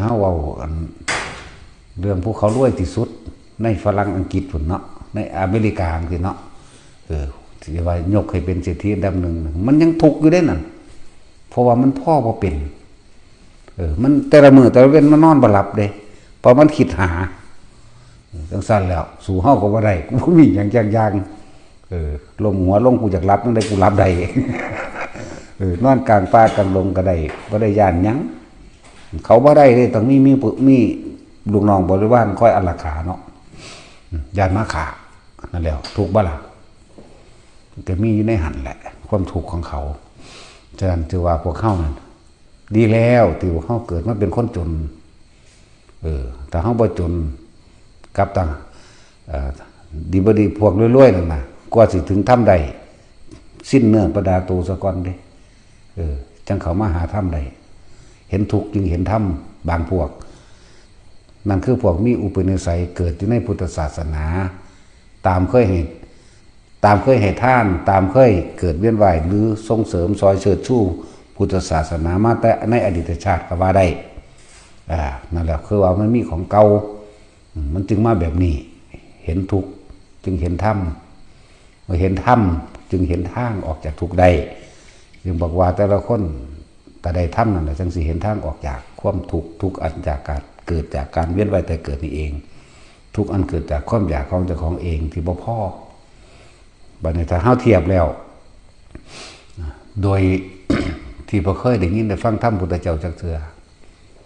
ເຮົາເວົ້າອັນເລື່ອງຜູ້ເຂົາລວຍທີ່ສຸດໃນຝຣັ່ງອັງກິດພຸ້ນເນາະ ໃນອາເມລິກາຈັ່ງຊີ້ເນາະ ເອີ ທີ່ວ່າຍົກໃຫ້ເປັນເສດຖີອັນດັບໜຶ່ງ ມັນຍັງທຸກຢູ່ເດ້ນັ້ນ ເພາະວ່າມັນພໍບໍ່ເປັນ ເອີ ມັນແຕ່ລະມື້ແຕ່ລະເວັນມັນນອນບໍ່ຫຼັບເດ້ ເພາະມັນຄິດຫາ ເອີ ຈັ່ງຊັ້ນແລ້ວ ສູ້ເຮົາກໍບໍ່ໄດ້ ກູບໍ່ມີຫຍັງຈັກຢ່າງ ເອີ ລົ້ມຫົວລົງ ກູຢາກຫຼັບຈັ່ງໃດ ກູຫຼັບໄດ້ ເອີ ນອນກາງປ່າກາງດົງກໍໄດ້ ບໍ່ໄດ້ຢ້ານຫຍັງ ເຂົາບໍ່ໄດ້ເດ້ ຕ້ອງມີ ມີ ມີລູກນ້ອງບໍລິວານຄອຍອາລັກຂາເນາະ ຢ້ານມາຂ້າ ນັ້ນແຫຼະ ທຸກບໍ່ລະ? ກໍມີຢູ່ໃນຫັ້ນແຫຼະ ຄວາມທຸກຂອງເຂົາ. ສະນັ້ນ ຖືວ່າພວກເຮົານັ້ນ ດີແລ້ວທີ່ພວກເຮົາເກີດມາເປັນຄົນຈົນ ເອີ ຖ້າເຮົາບໍ່ຈົນ ກັບຕ່າງ ເອີ ດີບໍ່ດີ ພວກລວຍໆນັ້ນນະ ກວ່າຊິເຖິງທຳໄດ້ ສິ້ນເນື້ອປະດາໂຕສາກ່ອນເດ້ ເອີ ຈັ່ງເຂົ້າມາຫາທຳໄດ້ ເຫັນທຸກຈຶ່ງເຫັນທຳ ບາງພວກ ນັ້ນຄືພວກມີອຸປະນິໄສເກີດຢູ່ໃນພຸດທະສາສະໜາ ຕາມເຄີຍໃຫ້ ຕາມເຄີຍໃຫ້ທານ ຕາມເຄີຍເກີດວຽນວ່າຍ ຫຼື ສົ່ງເສີມຊ່ອຍເຊີດຊູພຸດທະສາສະໜາມາແຕ່ໃນອະດີດຕະຊາດກໍວ່າໄດ້ ອາ ນັ້ນແຫຼະ ຄືວ່າມັນມີຂອງເກົ່າ ອາ ມັນຈຶ່ງມາແບບນີ້ ເຫັນທຸກຈຶ່ງເຫັນທຳ ເມື່ອເຫັນທຳຈຶ່ງເຫັນທາງອອກຈາກທຸກໄດ້ ຈຶ່ງບອກວ່າແຕ່ລະຄົນ ຖ້າໄດ້ທຳນັ້ນແຫຼະ ຈັ່ງຊິເຫັນທາງອອກຈາກຄວາມທຸກ ທຸກອັນຈາກການເກີດຈາກການວຽນວ່າຍຕາຍເກີດນີ້ເອງ ທຸກອັນເກີດຈາກຄວາມຢາກຂອງເຈົ້າຂອງເອງທີ່ບໍ່ພໍ. ບັດນີ້ຖ້າເຮົາທຽບແລ້ວ ໂດຍທີ່ບໍ່ເຄີຍໄດ້ຍິນໄດ້ຟັງທຳພຸດທະເຈົ້າຈັກເທື່ອ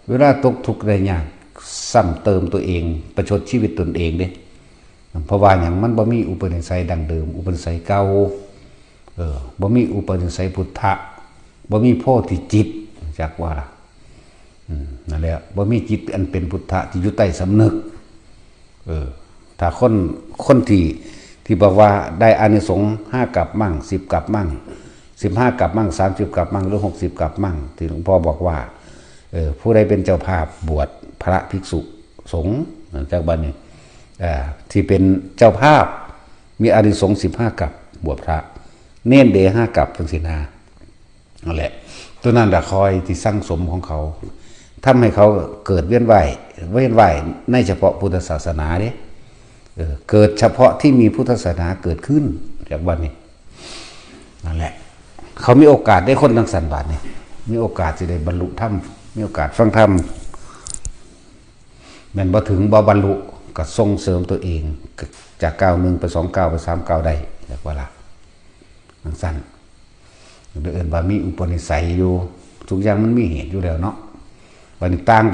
ເວລາຕົກທຸກໄດ້ຍາກ ຊ້ຳເຕີມຕົວເອງ ປະຊົດຊີວິດຕົນເອງເດ້ ເພາະວ່າຫຍັງ? ມັນບໍ່ມີອຸປະນິໄສດັ້ງເດີມ ອຸປະນິໄສເກົ່າ ເອີ ບໍ່ມີອຸປະນິໄສພຸດທະ ບໍ່ມີໂພທິຈິດ ຈັກວ່າລະ ອືມ ນັ້ນແຫຼະ ບໍ່ມີຈິດອັນເປັນພຸດທະທີ່ຢູ່ໃຕ້ສຳນຶກ ເອີ ຖ້າຄົນ ຄົນທີ່ ທີ່ບອກວ່າໄດ້ອານິສົງຫ້າກັບມັ້ງ ສິບກັບມັ້ງ ສິບຫ້າກັບມັ້ງ ສາມສິບກັບມັ້ງ ຫຼື ຫົກສິບກັບມັ້ງ ທີ່ຫຼວງພໍ່ບອກວ່າ ເອີ ຜູ້ໃດເປັນເຈົ້າພາບບວດພະພິກສຸສົງ ຈາກບັດນີ້ ເອີ ທີ່ເປັນເຈົ້າພາບ ມີອານິສົງສິບຫ້າກັບ ບວດພະ ເນນເດຫ້າກັບ ຈັ່ງຊີ້ນະ ນັ້ນແຫຼະ ຕົວນັ້ນລະຄອຍທີ່ສັ່ງສົມຂອງເຂົາ ທຳໃຫ້ເຂົາເກີດວຽນວ່າຍ ວຽນວ່າຍໃນສະເພາະພຸດທະສາສະໜາເດ້ ເອີ ເກີດສະເພາະທີ່ມີພຸດທະສາສະໜາເກີດຂຶ້ນ ຈາກບັດນີ້ ນັ້ນແຫຼະ ເຂົາມີໂອກາດເດ້ ຄົນຈັ່ງຊັ້ນບາດນີ້ ມີໂອກາດຊິໄດ້ບັນລຸທຳ ມີໂອກາດຟັງທຳ ແມ່ນບໍ່ເຖິງ ບໍ່ບັນລຸ ກໍສົ່ງເສີມຕົວເອງ ຈາກກ້າວໜຶ່ງໄປສອງກ້າວ ໄປສາມກ້າວໄດ້ ເອີ້ນວ່າລະ ຈັ່ງຊັ້ນ ເອີ້ນວ່າມີອຸປະນິໄສຢູ່ ທຸກຢ່າງມັນມີເຫດຢູ່ແລ້ວເນາະ ບັດນີ້ຕ່າງ